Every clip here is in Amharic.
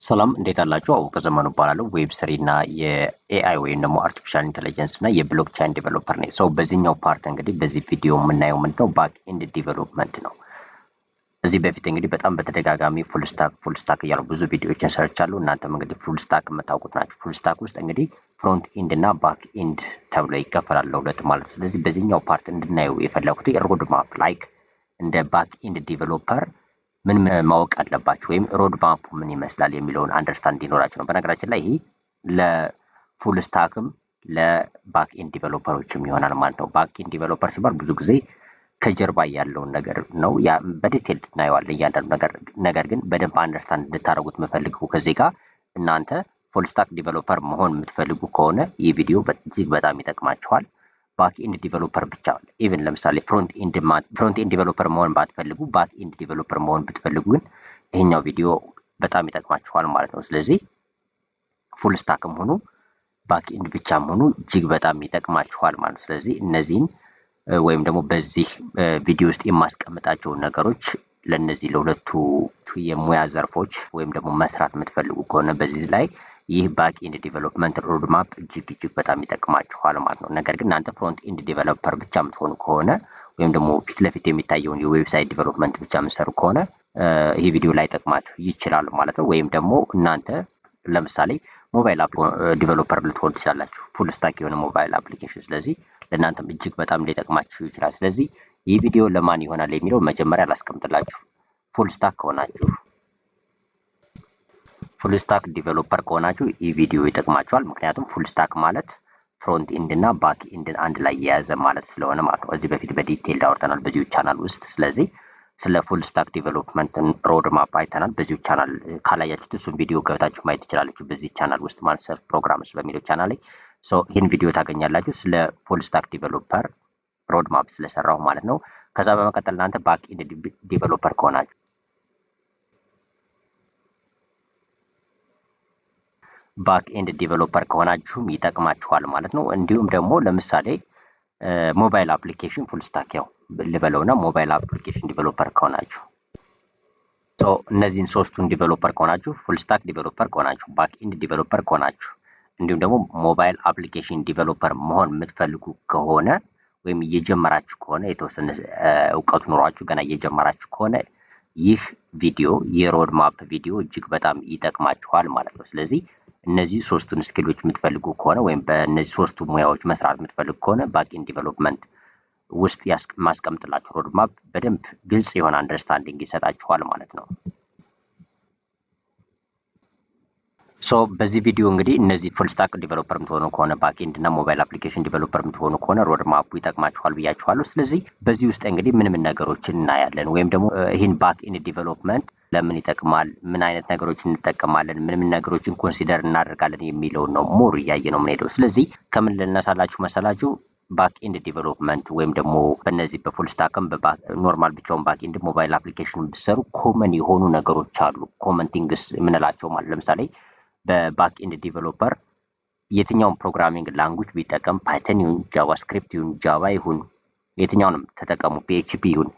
ሰላም እንዴት አላችሁ? አወቀ ዘመኑ እባላለሁ። Web 3 እና የ AI ወይም ደግሞ artificial intelligence እና የ blockchain developer ነኝ። So በዚህኛው part እንግዲህ በዚህ ቪዲዮ የምናየው ምንድነው back end development ነው። እዚህ በፊት እንግዲህ በጣም በተደጋጋሚ full stack full stack እያሉ ብዙ ቪዲዮዎችን ሰርቻለሁ። እናንተም እንግዲህ full stack የምታውቁት ናቸው። Full stack ውስጥ እንግዲህ front end እና back end ተብሎ ይከፈላል ለሁለት ማለት ነው። ስለዚህ በዚህኛው part እንድናየው የፈለኩት road map like እንደ back end developer ምን ማወቅ አለባችሁ ወይም road map ኡ ምን ይመስላል የሚለውን understand እንዲኖራችሁ ነው። በነገራችን ላይ ይሄ ለ full stack ም ለ back end developer ኦችም ይሆናል ማለት ነው። Back end developer ሲባል ብዙ ጊዜ ከጀርባ ያለውን ነገር ነው በ detail እናየዋለን እያንዳንዱ ነገር። ነገር ግን በደንብ understand እንድታደርጉት የምፈልገው ከዚህ ጋር እናንተ full stack developer መሆን የምትፈልጉ ከሆነ ይህ ቪዲዮ እጅግ በጣም ይጠቅማችኋል። Back end developer ብቻ even ለምሳሌ front end developer መሆን ባትፈልጉ back end developer መሆን ብትፈልጉ ግን ይሄኛው ቪዲዮ በጣም ይጠቅማችኋል ማለት ነው። ስለዚህ full stack ም ሆኑ back end ብቻም ሆኑ እጅግ በጣም ይጠቅማችኋል ማለት ነው። ስለዚህ እነዚህን ወይም ደግሞ በዚህ ቪዲዮ ውስጥ የማስቀምጣቸውን ነገሮች ለነዚህ ለሁለቱ የሙያ ዘርፎች ወይም ደግሞ መስራት የምትፈልጉ ከሆነ በዚህ ላይ ይህ back end development road map እጅግ እጅግ በጣም ይጠቅማችኋል ማለት ነው። ነገር ግን እናንተ front end developer ብቻ የምትሆኑ ከሆነ ወይም ደግሞ ፊት ለፊት የሚታየውን የ website development ብቻ የምትሰሩ ከሆነ ይህ ቪዲዮ ላይጠቅማችሁ ይችላል ማለት ነው። ወይም ደግሞ እናንተ ለምሳሌ mobile app developer ልትሆኑ ትችላላችሁ፣ full stack የሆነ mobile application። ስለዚህ ለእናንተም እጅግ በጣም ሊጠቅማችሁ ይችላል። ስለዚህ ይህ ቪዲዮ ለማን ይሆናል የሚለው መጀመሪያ ላስቀምጥላችሁ። Full stack ከሆናችሁ full stack developer ከሆናችሁ ይህ ቪዲዮ ይጠቅማችኋል። ምክንያቱም full stack ማለት front end እና back end ን አንድ ላይ የያዘ ማለት ስለሆነ ማለት ነው። እዚህ በፊት በ detail አውርተናል በዚሁ ቻናል ውስጥ። ስለዚህ ስለ full stack development road map አይተናል በዚሁ ቻናል። ካላያችሁት እሱን ቪዲዮ ገብታችሁ ማየት ትችላላችሁ በዚህ ቻናል ውስጥ ማለት Self Programs በሚለው ቻናል ላይ ይህን ቪዲዮ ታገኛላችሁ። ስለ full stack developer road map ስለሰራሁ ማለት ነው። ከዛ በመቀጠል እናንተ back end developer ከሆናችሁ back end developer ከሆናችሁም ይጠቅማችኋል ማለት ነው። እንዲሁም ደግሞ ለምሳሌ mobile application full stack ያው ልበለውና mobile application developer ከሆናችሁ እነዚህን ሶስቱን developer ከሆናችሁ full stack developer ከሆናችሁ back end developer ከሆናችሁ እንዲሁም ደግሞ mobile application developer መሆን የምትፈልጉ ከሆነ ወይም እየጀመራችሁ ከሆነ የተወሰነ እውቀቱ ኖሯችሁ ገና እየጀመራችሁ ከሆነ ይህ ቪዲዮ የ road map ቪዲዮ እጅግ በጣም ይጠቅማችኋል ማለት ነው። ስለዚህ እነዚህ ሶስቱን skill ኦች የምትፈልጉ ከሆነ ወይም በእነዚህ ሶስቱ ሙያዎች መስራት የምትፈልጉ ከሆነ back end development ውስጥ ማስቀምጥላችሁ road map በደንብ ግልጽ የሆነ understanding ይሰጣችኋል ማለት ነው። So በዚህ ቪዲዮ እንግዲህ እነዚህ full stack developer የምትሆኑ ከሆነ back end እና mobile application developer የምትሆኑ ከሆነ road map ኡ ይጠቅማችኋል ብያችኋለሁ። ስለዚህ በዚህ ውስጥ እንግዲህ ምን ምን ነገሮችን እናያለን ወይም ደግሞ ይህን back end development ለምን ይጠቅማል፣ ምን አይነት ነገሮችን እንጠቀማለን፣ ምን ምን ነገሮችን consider እናደርጋለን የሚለውን ነው more እያየ ነው የምንሄደው። ስለዚህ ከምን ልነሳላችሁ መሰላችሁ? Back end development ወይም ደግሞ በእነዚህ በ full stack ም normal ብቻውን back end mobile application ብትሰሩ common የሆኑ ነገሮች አሉ። Common things የምንላቸው ማለት ለምሳሌ በ back end developer የትኛውን programming language ቢጠቀም Python ይሁን JavaScript ይሁን Java ይሁን የትኛውንም ተጠቀሙ PHP ይሁን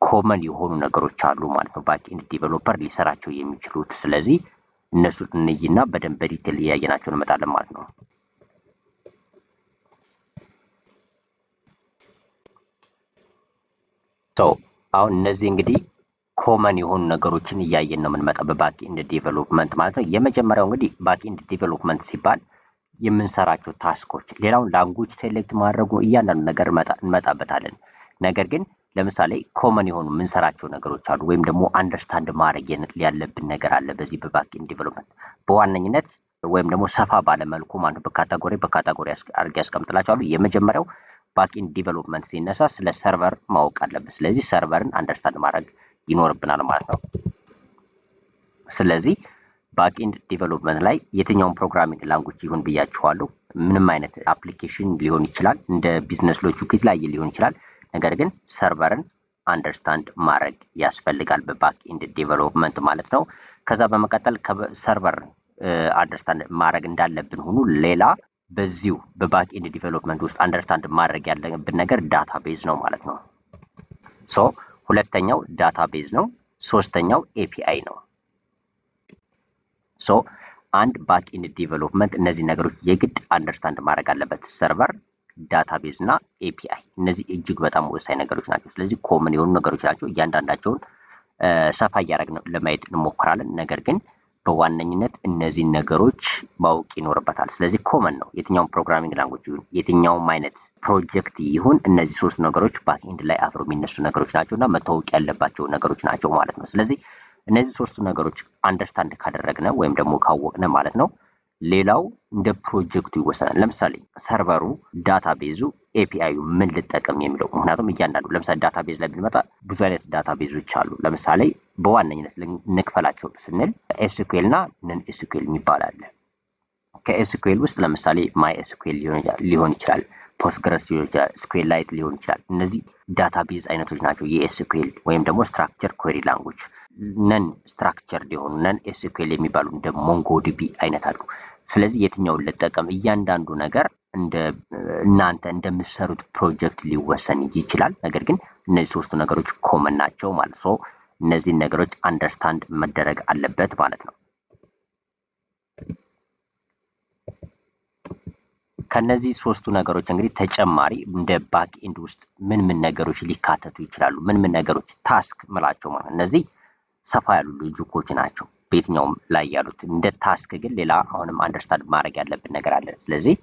common የሆኑ ነገሮች አሉ ማለት ነው back end developer ሊሰራቸው የሚችሉት። ስለዚህ እነሱን እንይና በደንብ በ detail እያየናቸው እንመጣለን ማለት ነው። አሁን እነዚህ እንግዲህ common የሆኑ ነገሮችን እያየን ነው የምንመጣው በ back end development ማለት ነው። የመጀመሪያው እንግዲህ back end development ሲባል የምንሰራቸው task ኦች፣ ሌላውን language select ማድረጉ እያንዳንዱ ነገር እንመጣበታለን። ነገር ግን ለምሳሌ common የሆኑ የምንሰራቸው ነገሮች አሉ፣ ወይም ደግሞ understand ማድረግ ያለብን ነገር አለ። በዚህ በ back end development በዋነኝነት ወይም ደግሞ ሰፋ ባለ መልኩ ማለት ነው በ category በ category አድርጌ ያስቀምጥላቸዋለሁ። የመጀመሪያው back end development ሲነሳ ስለ server ማወቅ አለብን። ስለዚህ server ን understand ማድረግ ይኖርብናል ማለት ነው። ስለዚህ back end development ላይ የትኛውን programming language ይሁን ብያችኋለሁ። ምንም አይነት application ሊሆን ይችላል፣ እንደ business logic የተለያየ ሊሆን ይችላል። ነገር ግን server ን understand ማድረግ ያስፈልጋል በ back end development ማለት ነው። ከዛ በመቀጠል server understand ማድረግ እንዳለብን ሁኑ ሌላ በዚሁ በ back end development ውስጥ understand ማድረግ ያለብን ነገር database ነው ማለት ነው። So ሁለተኛው database ነው። ሶስተኛው API ነው። So አንድ back end development እነዚህ ነገሮች የግድ understand ማድረግ አለበት። Server፣ database እና API እነዚህ እጅግ በጣም ወሳኝ ነገሮች ናቸው። ስለዚህ common የሆኑ ነገሮች ናቸው። እያንዳንዳቸውን ሰፋ እያደረግን ለማየት እንሞክራለን። ነገር ግን በዋነኝነት እነዚህን ነገሮች ማወቅ ይኖርበታል። ስለዚህ common ነው። የትኛውም programming language ይሁን፣ የትኛውም አይነት ፕሮጀክት ይሁን፣ እነዚህ ሶስት ነገሮች back end ላይ አብረው የሚነሱ ነገሮች ናቸው እና መታወቅ ያለባቸው ነገሮች ናቸው ማለት ነው። ስለዚህ እነዚህ ሶስቱ ነገሮች understand ካደረግነ ወይም ደግሞ ካወቅነ ማለት ነው፣ ሌላው እንደ ፕሮጀክቱ ይወሰናል። ለምሳሌ server ኡ፣ database ኡ፣ API ዩ ምን ልጠቀም የሚለው፣ ምክንያቱም እያንዳንዱ ለምሳሌ database ላይ ብንመጣ ብዙ አይነት database ኦች አሉ። ለምሳሌ በዋነኝነት እንክፈላቸው ስንል SQL እና non SQL የሚባል አለ። ከ SQL ውስጥ ለምሳሌ MySQL ሊሆን ይችላል፣ Postgres ሊሆን ይችላል፣ SQLite ሊሆን ይችላል። እነዚህ database አይነቶች ናቸው የ SQL ወይም ደግሞ structure query language። Non structure የሆኑ non SQL የሚባሉ እንደ MongoDB አይነት አሉ። ስለዚህ የትኛውን ልጠቀም፣ እያንዳንዱ ነገር እንደ እናንተ እንደምትሰሩት ፕሮጀክት ሊወሰን ይችላል። ነገር ግን እነዚህ ሶስቱ ነገሮች common ናቸው ማለት ነው። እነዚህን ነገሮች understand መደረግ አለበት ማለት ነው። ከነዚህ ሶስቱ ነገሮች እንግዲህ ተጨማሪ እንደ back end ውስጥ ምን ምን ነገሮች ሊካተቱ ይችላሉ? ምን ምን ነገሮች task ምላቸው ማለት እነዚህ ሰፋ ያሉ logic ኦች ናቸው በየትኛውም ላይ ያሉት። እንደ task ግን ሌላ አሁንም understand ማድረግ ያለብን ነገር አለ። ስለዚህ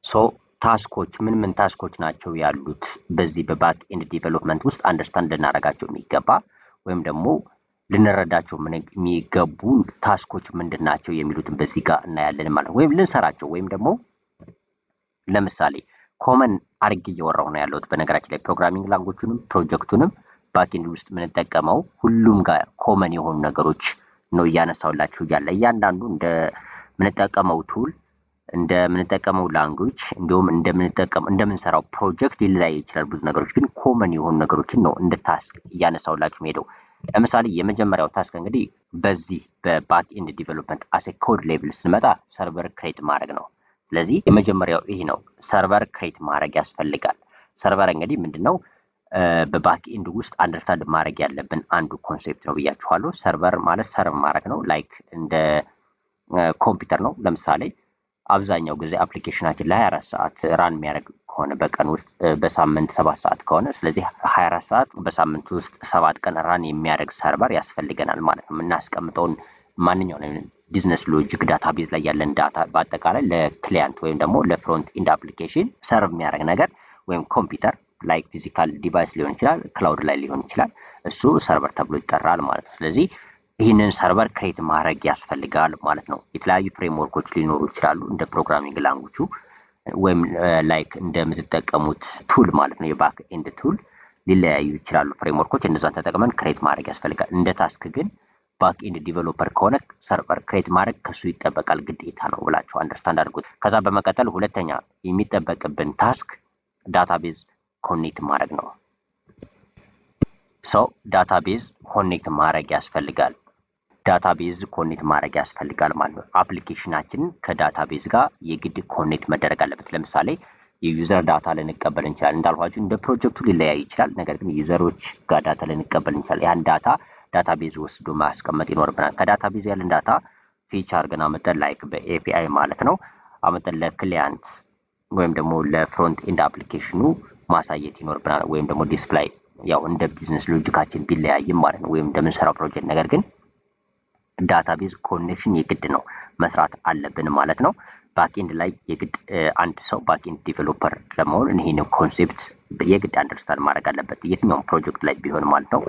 so task ኦች ምን ምን task ኦች ናቸው ያሉት በዚህ በ back end development ውስጥ understand ልናደርጋቸው የሚገባ ወይም ደግሞ ልንረዳቸው የሚገቡ task ኦች ምንድን ናቸው የሚሉትን በዚህ ጋር እናያለን ማለት ነው። ወይም ልንሰራቸው ወይም ደግሞ ለምሳሌ common አድርጌ እያወራሁ ነው ያለሁት። በነገራችን ላይ programming language ኡንም ፕሮጀክቱንም backend ውስጥ የምንጠቀመው ሁሉም ጋር common የሆኑ ነገሮች ነው እያነሳሁላችሁ እያለ እያንዳንዱ እንደምንጠቀመው tool፣ እንደምንጠቀመው language፣ እንዲሁም እንደምንሰራው ፕሮጀክት ሊለያይ ይችላል። ብዙ ነገሮች ግን common የሆኑ ነገሮችን ነው እንደ task እያነሳሁላችሁ ሄደው። ለምሳሌ የመጀመሪያው task እንግዲህ በዚህ በ back end development as a code level ስንመጣ server create ማድረግ ነው። ስለዚህ የመጀመሪያው ይህ ነው። Server create ማድረግ ያስፈልጋል። Server እንግዲህ ምንድነው? በ back end ውስጥ understand ማድረግ ያለብን አንዱ concept ነው ብያችኋለሁ። Server ማለት serve ማድረግ ነው። Like እንደ ኮምፒውተር ነው። ለምሳሌ አብዛኛው ጊዜ application ኣችን ለ24 ሰዓት run የሚያደርግ ከሆነ፣ በቀን ውስጥ በሳምንት 7 ሰዓት ከሆነ፣ ስለዚህ 24 ሰዓት በሳምንት ውስጥ 7 ቀን run የሚያደርግ server ያስፈልገናል ማለት ነው። የምናስቀምጠውን ማንኛውንም business logic፣ database ላይ ያለን data በአጠቃላይ ለ client ወይም ደግሞ ለ front end application serve የሚያደርግ ነገር ወይም ኮምፒውተር like physical device ሊሆን ይችላል፣ cloud ላይ ሊሆን ይችላል። እሱ server ተብሎ ይጠራል ማለት ነው። ስለዚህ ይህንን server create ማድረግ ያስፈልጋል ማለት ነው። የተለያዩ framework ኦች ሊኖሩ ይችላሉ እንደ programming language ኡ ወይም like እንደምትጠቀሙት tool ማለት ነው። የ back end tool ሊለያዩ ይችላሉ framework ኦች። እነዛን ተጠቅመን create ማድረግ ያስፈልጋል። እንደ task ግን back end developer ከሆነ server create ማድረግ ከሱ ይጠበቃል፣ ግዴታ ነው ብላችሁ understand አድርጉት። ከዛ በመቀጠል ሁለተኛ የሚጠበቅብን task database connect ማድረግ ነው። So database connect ማድረግ ያስፈልጋል። Database connect ማድረግ ያስፈልጋል ማለት ነው። Application ኣችንን ከ database ጋር የግድ connect መደረግ አለበት። ለምሳሌ የ user data ልንቀበል እንችላለን። እንዳልኳችሁ እንደ ፕሮጀክቱ ሊለያይ ይችላል። ነገር ግን user ኦች ጋር data ልንቀበል እንችላለን። ያን data database ወስዶ ማስቀመጥ ይኖርብናል። ከ database ያለን data fetch አድርገን አምጥተን like በ API ማለት ነው አምጥተን ለ client ወይም ደግሞ ለ front end application ኑ ማሳየት ይኖርብናል። ወይም ደግሞ display፣ ያው እንደ business logic ኣችን ቢለያይም ማለት ነው ወይም እንደምንሰራው ፕሮጀክት፣ ነገር ግን database connection የግድ ነው መስራት አለብን ማለት ነው። Backend ላይ የግድ አንድ ሰው backend developer ለመሆን ይህን concept የግድ understand ማድረግ አለበት የትኛውም ፕሮጀክት ላይ ቢሆን ማለት ነው።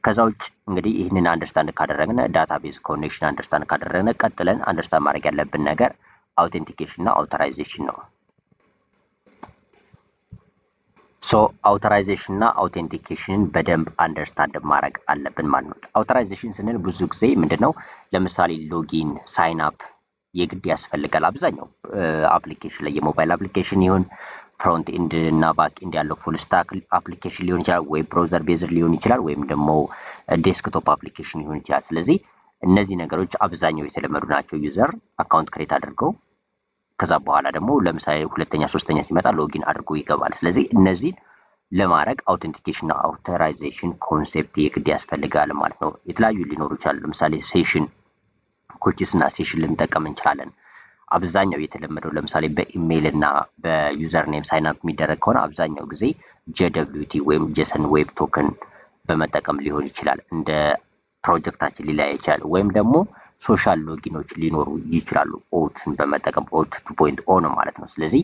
ከዛ ውጭ እንግዲህ ይህንን understand ካደረግን፣ database connection understand ካደረግን፣ ቀጥለን understand ማድረግ ያለብን ነገር authentication እና authorization ነው። So authorization እና authentication ን በደንብ understand ማድረግ አለብን ማለት ነው። Authorization ስንል ብዙ ጊዜ ምንድነው? ለምሳሌ login፣ sign up የግድ ያስፈልጋል። አብዛኛው application ላይ የ mobile application ይሁን፣ front end እና back end ያለው full stack application ሊሆን ይችላል፣ ወይ browser based ሊሆን ይችላል፣ ወይም ደግሞ desktop application ሊሆን ይችላል። ስለዚህ እነዚህ ነገሮች አብዛኛው የተለመዱ ናቸው። User account create አድርገው ከዛ በኋላ ደግሞ ለምሳሌ ሁለተኛ ሶስተኛ ሲመጣ login አድርጎ ይገባል። ስለዚህ እነዚህን ለማድረግ authentication እና authorization concept የግድ ያስፈልጋል ማለት ነው። የተለያዩ ሊኖሩ ይችላሉ። ለምሳሌ session cookies እና session ልንጠቀም እንችላለን። አብዛኛው የተለመደው ለምሳሌ በኢሜይል እና በ username sign up የሚደረግ ከሆነ አብዛኛው ጊዜ JWT ወይም JSON Web Token በመጠቀም ሊሆን ይችላል። እንደ ፕሮጀክታችን ሊለያይ ይችላል። ወይም ደግሞ social login ኦች ሊኖሩ ይችላሉ። ኦትን በመጠቀም OAuth 2.0 ነው ማለት ነው። ስለዚህ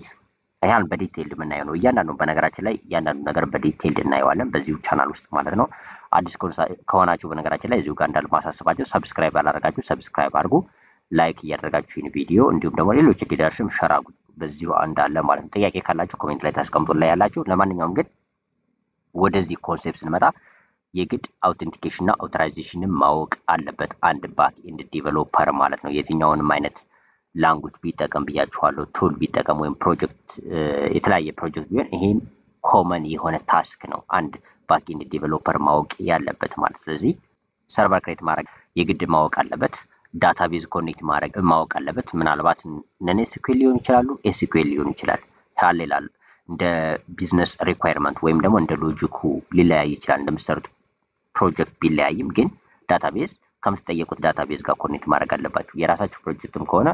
ያን በ detail የምናየው ነው። እያንዳንዱ በነገራችን ላይ እያንዳንዱ ነገር በ detail እናየዋለን በዚሁ ቻናል ውስጥ ማለት ነው። አዲስ ከሆናችሁ በነገራችን ላይ እዚሁ ጋር እንዳል ማሳስባችሁ subscribe ያላደረጋችሁ subscribe አድርጉ፣ like እያደረጋችሁ ይህን ቪዲዮ እንዲሁም ደግሞ ሌሎች እንዲደርስም share አድርጉ በዚሁ እንዳለ ማለት ነው። ጥያቄ ካላችሁ comment ላይ ታስቀምጡላ ያላችሁ። ለማንኛውም ግን ወደዚህ concept ስንመጣ የግድ authentication እና authorization ን ማወቅ አለበት አንድ back end developer ማለት ነው። የትኛውንም አይነት language ቢጠቀም ብያችኋለሁ፣ tool ቢጠቀም ወይም ፕሮጀክት የተለያየ ፕሮጀክት ቢሆን ይሄም common የሆነ task ነው አንድ back end developer ማወቅ ያለበት ማለት። ስለዚህ server create ማድረግ የግድ ማወቅ አለበት። database connect ማድረግ ማወቅ አለበት። ምናልባት NoSQL ሊሆን ይችላሉ፣ SQL ሊሆን ይችላል። ይላል እንደ business requirement ወይም ደግሞ እንደ logic ኩ ሊለያይ ይችላል። እንደምትሰሩት ፕሮጀክት ቢለያይም ግን database ከምትጠየቁት database ጋር connect ማድረግ አለባችሁ። የራሳችሁ ፕሮጀክትም ከሆነ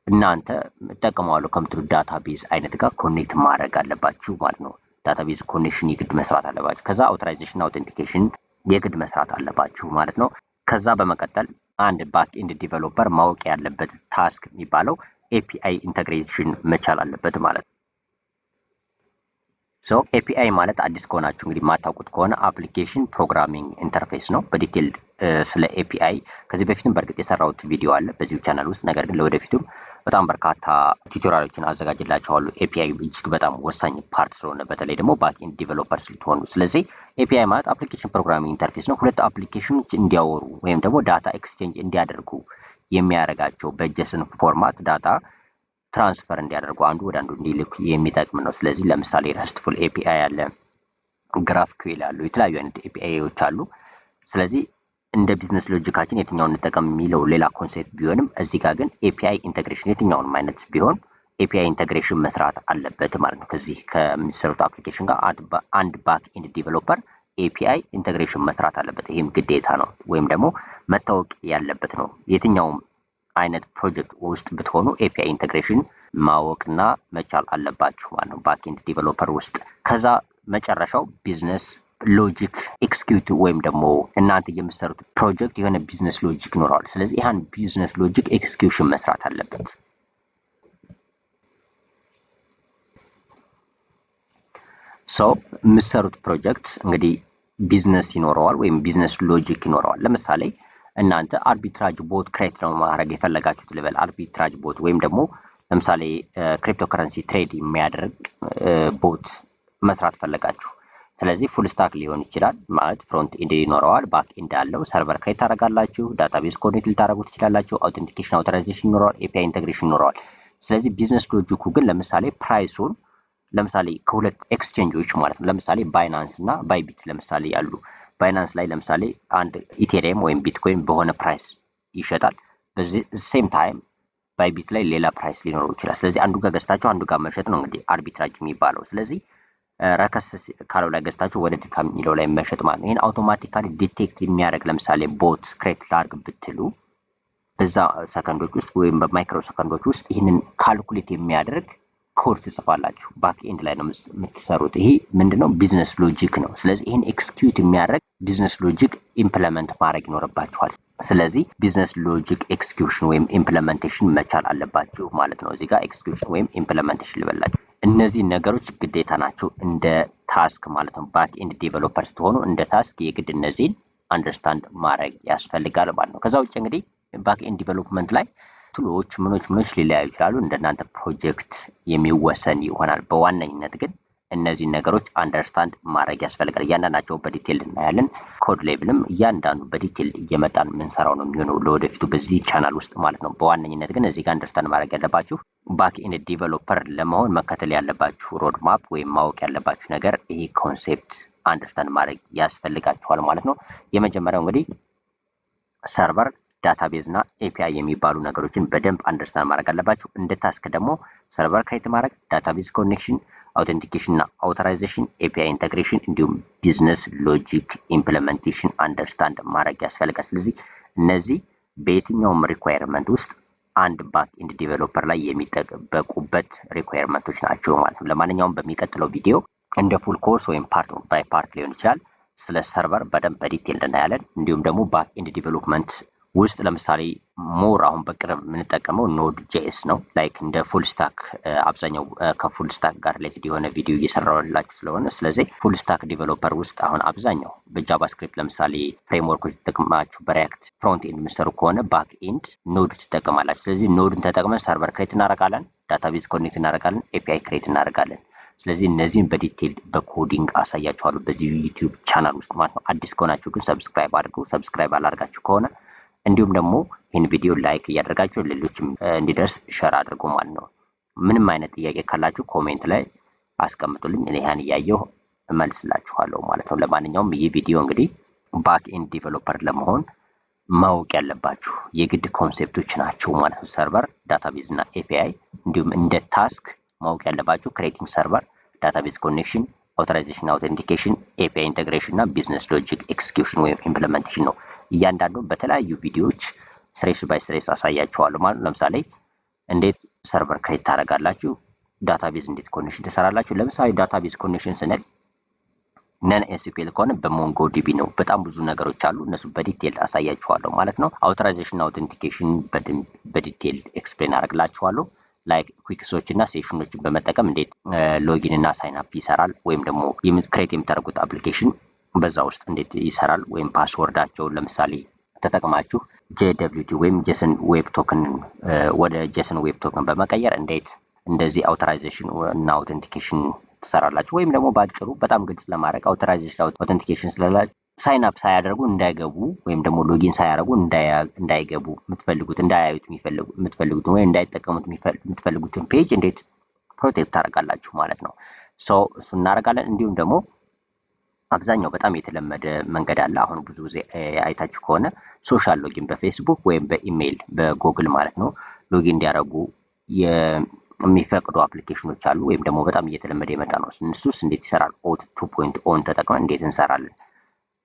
እናንተ እጠቀመዋለሁ ከምትሉት database አይነት ጋር connect ማድረግ አለባችሁ ማለት ነው። database connection የግድ መስራት አለባችሁ። ከዛ authorization authentication የግድ መስራት አለባችሁ ማለት ነው። ከዛ በመቀጠል አንድ back end developer ማወቅ ያለበት task የሚባለው API integration መቻል አለበት ማለት ነው። So API ማለት አዲስ ከሆናችሁ እንግዲህ የማታውቁት ከሆነ application programming interface ነው። በ detail ስለ API ከዚህ በፊትም በእርግጥ የሰራሁት ቪዲዮ አለ በዚሁ ቻናል ውስጥ። ነገር ግን ለወደፊቱም በጣም በርካታ tutorial ኦችን አዘጋጅላችኋለሁ። API እጅግ በጣም ወሳኝ part ስለሆነ በተለይ ደግሞ back end developer ስትሆኑ። ስለዚህ API ማለት application programming interface ነው። ሁለት application ኖች እንዲያወሩ ወይም ደግሞ data exchange እንዲያደርጉ የሚያደርጋቸው በ JSON format data transfer እንዲያደርጉ አንዱ ወደ አንዱ እንዲልክ የሚጠቅም ነው። ስለዚህ ለምሳሌ RESTful API አለ፣ GraphQL አሉ፣ የተለያዩ አይነት API ዎች አሉ። ስለዚህ እንደ business logic ኣችን የትኛውን እንጠቀም የሚለው ሌላ concept ቢሆንም እዚህ ጋር ግን API integration የትኛውንም አይነት ቢሆን API integration መስራት አለበት ማለት ነው። ከዚህ ከሚሰሩት application ጋር አንድ back end developer API integration መስራት አለበት። ይህም ግዴታ ነው ወይም ደግሞ መታወቅ ያለበት ነው። የትኛውም አይነት ፕሮጀክት ውስጥ ብትሆኑ API integration ማወቅና መቻል አለባችሁ ማለት ነው backend developer ውስጥ። ከዛ መጨረሻው business logic execute ወይም ደግሞ እናንተ የምትሰሩት ፕሮጀክት የሆነ business logic ይኖረዋል። ስለዚህ ይህን business logic execution መስራት አለበት። So የምትሰሩት ፕሮጀክት እንግዲህ ቢዝነስ ይኖረዋል ወይም business logic ይኖረዋል። ለምሳሌ እናንተ arbitrage bot create ነው ማድረግ የፈለጋችሁት ልበል። arbitrage bot ወይም ደግሞ ለምሳሌ cryptocurrency trade የሚያደርግ bot መስራት ፈለጋችሁ። ስለዚህ full stack ሊሆን ይችላል ማለት front end ይኖረዋል፣ back end አለው። server create ታደርጋላችሁ፣ database connect ልታደርጉ ትችላላችሁ፣ authentication authorization ይኖረዋል፣ API integration ይኖረዋል። ስለዚህ business logic ኩ ግን ለምሳሌ price ኡን ለምሳሌ ከሁለት ኤክስቼንጆች ማለት ነው። ለምሳሌ Binance እና Bybit ለምሳሌ ያሉ Binance ላይ ለምሳሌ አንድ Ethereum ወይም ቢትኮይን በሆነ price ይሸጣል። በዚህ same time Bybit ላይ ሌላ price ሊኖረው ይችላል። ስለዚህ አንዱ ጋር ገዝታችሁ አንዱ ጋር መሸጥ ነው እንግዲህ arbitrage የሚባለው። ስለዚህ ረከስ ካለው ላይ ገዝታችሁ ወደድ ከሚለው ላይ መሸጥ ማለት ነው። ይህን automatically detect የሚያደርግ ለምሳሌ bot create ላድርግ ብትሉ በዛ ሰከንዶች ውስጥ ወይም በ micro ሰከንዶች ውስጥ ይህንን calculate የሚያደርግ ኮድ ትጽፋላችሁ። back end ላይ ነው የምትሰሩት። ይሄ ምንድነው? business logic ነው። ስለዚህ ይህን execute የሚያደርግ business logic implement ማድረግ ይኖርባችኋል። ስለዚህ business logic execution ወይም implementation መቻል አለባችሁ ማለት ነው። እዚህ ጋር execution ወይም implementation ልበላችሁ። እነዚህ ነገሮች ግዴታ ናቸው እንደ task ማለት ነው። back end developer ስትሆኑ እንደ task የግድ እነዚህን understand ማድረግ ያስፈልጋል ማለት ነው። ከዛ ውጭ እንግዲህ back end development ላይ tool ኦች ምኖች ምኖች ሊለያዩ ይችላሉ። እንደናንተ ፕሮጀክት የሚወሰን ይሆናል። በዋነኝነት ግን እነዚህን ነገሮች understand ማድረግ ያስፈልጋል። እያንዳንዳቸው በ detail እናያለን። code level ም እያንዳንዱ በ detail እየመጣን የምንሰራው ነው የሚሆነው ለወደፊቱ በዚህ ቻናል ውስጥ ማለት ነው። በዋነኝነት ግን እዚህ ጋር understand ማድረግ ያለባችሁ back end developer ለመሆን መከተል ያለባችሁ road map ወይም ማወቅ ያለባችሁ ነገር ይሄ concept understand ማድረግ ያስፈልጋችኋል ማለት ነው። የመጀመሪያው እንግዲህ server database እና API የሚባሉ ነገሮችን በደንብ understand ማድረግ አለባችሁ። እንደ task ደግሞ server create ማድረግ፣ database connection፣ Authentication እና authorization፣ API integration እንዲሁም business logic implementation understand ማድረግ ያስፈልጋል። ስለዚህ እነዚህ በየትኛውም requirement ውስጥ አንድ back end developer ላይ የሚጠበቁበት requirement ኦች ናቸው ማለት ነው። ለማንኛውም በሚቀጥለው ቪዲዮ እንደ full course ወይም part by part ሊሆን ይችላል ስለ server በደንብ በ detail እናያለን። እንዲሁም ደግሞ back end development ውስጥ ለምሳሌ more አሁን በቅርብ የምንጠቀመው Node JS ነው። Like እንደ full stack አብዛኛው ከ full stack ጋር related የሆነ ቪዲዮ እየሰራሁላችሁ ስለሆነ፣ ስለዚህ full stack developer ውስጥ አሁን አብዛኛው በ JavaScript ለምሳሌ framework ኦች ተጠቅማችሁ በ React front end የምትሰሩ ከሆነ back end Node ትጠቀማላችሁ። ስለዚህ Node ን ተጠቅመን server create እናደርጋለን፣ database connect እናደርጋለን፣ API create እናደርጋለን። ስለዚህ እነዚህን በ detail በ coding አሳያችኋለሁ በዚህ YouTube channel ውስጥ ማለት ነው። አዲስ ከሆናችሁ ግን subscribe አድርጉ። Subscribe አላደርጋችሁ ከሆነ እንዲሁም ደግሞ ይህን ቪዲዮ like እያደረጋችሁ ሌሎችም እንዲደርስ share አድርጉ ማለት ነው። ምንም አይነት ጥያቄ ካላችሁ comment ላይ አስቀምጡልኝ። እኔ ያን እያየሁ እመልስላችኋለሁ ማለት ነው። ለማንኛውም ይህ ቪዲዮ እንግዲህ back end developer ለመሆን ማወቅ ያለባችሁ የግድ concept ኦች ናቸው ማለት ነው። Server፣ database እና API እንዲሁም እንደ task ማወቅ ያለባችሁ creating server፣ database connection፣ authorization፣ authentication፣ API integration እና business logic execution ወይም implementation ነው። እያንዳንዱ በተለያዩ ቪዲዮዎች series by series አሳያችኋለሁ ማለት ነው። ለምሳሌ እንዴት server create ታደርጋላችሁ፣ database እንዴት connection ትሰራላችሁ። ለምሳሌ database connection ስንል non SQL ከሆነ በ MongoDB ነው። በጣም ብዙ ነገሮች አሉ። እነሱ በ detail አሳያችኋለሁ ማለት ነው። Authorization፣ authentication በ detail explain አደርግላችኋለሁ። Like cookies ኦች እና session ኦችን በመጠቀም እንዴት login እና sign up ይሰራል ወይም ደግሞ create የምታደርጉት application በዛ ውስጥ እንዴት ይሰራል ወይም password ኣቸውን ለምሳሌ ተጠቅማችሁ JWT ወይም JSON Web Token ወደ JSON Web Token በመቀየር እንዴት እንደዚህ authorization እና authentication ትሰራላችሁ። ወይም ደግሞ በአጭሩ በጣም ግልጽ ለማድረግ authorization authentication ስላላችሁ sign up ሳያደርጉ እንዳይገቡ ወይም ደግሞ login ሳያደርጉ እንዳይገቡ የምትፈልጉት፣ እንዳያዩት የምትፈልጉትን ወይም እንዳይጠቀሙት የምትፈልጉትን page እንዴት protect ታደርጋላችሁ ማለት ነው። So እሱ እናደርጋለን። እንዲሁም ደግሞ አብዛኛው በጣም የተለመደ መንገድ አለ። አሁን ብዙ ጊዜ አይታችሁ ከሆነ social login በ Facebook ወይም በ email፣ በ Google ማለት ነው login እንዲያደርጉ የሚፈቅዱ application ኦች አሉ። ወይም ደግሞ በጣም እየተለመደ የመጣ ነው። እሱስ እንዴት ይሰራል? OAuth 2.0 ን ተጠቅመን እንዴት እንሰራለን?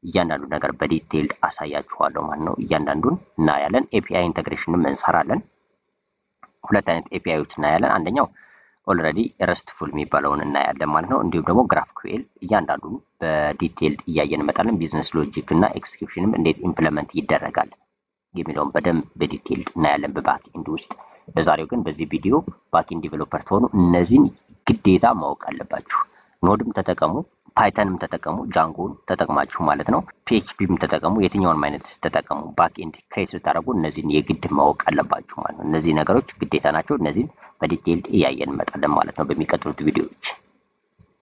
እያንዳንዱ ነገር በ detail አሳያችኋለሁ ማለት ነው። እያንዳንዱን እናያለን። API integration ንም እንሰራለን። ሁለት አይነት API ዎች እናያለን። አንደኛው already RESTful የሚባለውን እናያለን ማለት ነው። እንዲሁም ደግሞ GraphQL እያንዳንዱን በ detail እያየን እንመጣለን። Business logic እና execution ንም እንዴት implement ይደረጋል የሚለውን በደንብ በ detail እናያለን በ back end ውስጥ። ለዛሬው ግን በዚህ ቪዲዮ back end developer ትሆኑ እነዚህን ግዴታ ማወቅ አለባችሁ። Node ም ተጠቀሙ፣ Python ም ተጠቀሙ፣ Django ን ተጠቅማችሁ ማለት ነው። PHP ም ተጠቀሙ፣ የትኛውንም አይነት ተጠቀሙ። Back end create ስታደርጉ እነዚህን የግድ ማወቅ አለባችሁ ማለት ነው። እነዚህ ነገሮች ግዴታ ናቸው። እነዚህን በ detail እያየን እንመጣለን ማለት ነው በሚቀጥሉት ቪዲዮዎች።